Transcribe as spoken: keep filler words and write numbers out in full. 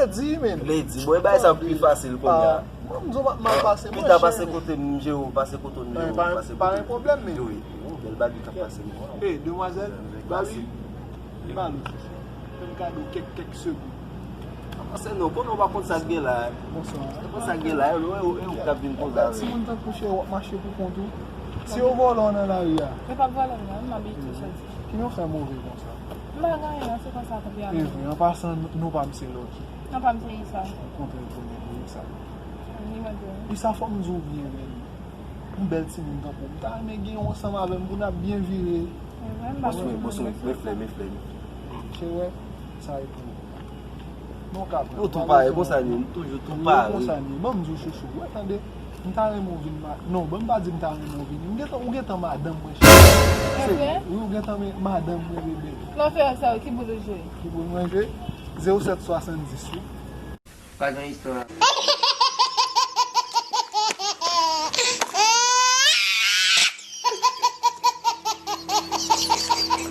Di, men. Lady, bon, e bagay sa pi fasil kounye a. Mwen, m di w pa mal pase, Pita pase kote m, Jero, pase kote m, Jero, pase kote m. Pa gen pwoblèm, men. Wi, yon bèl bagay k ap pase m. Hey, demwazèl, Babi, ba nou, fè m kado kèk, kèk segonn. Panse non, konnen w pa konn sa k gen la. Bonswa. Konn sa k gen la, e ou k ap vin konn sa. Timoun tankou Cheri w ap mache pou kont ou. Si yo vòlè w nan lari a. Yo p ap vòlè m non, m abitye sa. Kijan w fè move konsa? M pa gen anyen non, se konsa tanpri a. Evre, an pasan, non pa m se Lucky. Non pa m se Isa. Kontre premye kou, Isa. Ni mwen tou. Isa, fò m di w byen, men. Yon bèl timoun tankou w. M ta renmen gen yon ansanm avè m pou n ap byen vire. Bonswi, bonswi, men flè, men flè. Cheri, sa e pou ou. Non, ka pran. Nou tou pare, konsa n ye, nou toujou tou pare. Konsa n ye. Ban m di w chouchou. Wè, tande. M ta renmen w vin ma... Non, ban m pa di m ta renmen w vini. M gentan, ou gentan madanm mwen, cheri. Evre? Wi, ou gentan men madanm mwen, bebe. Nan fè sa, ki boul ou jwe? Ki boul mwen jwe? Zewo sèt swasanndis, wi. Pa gen istwa.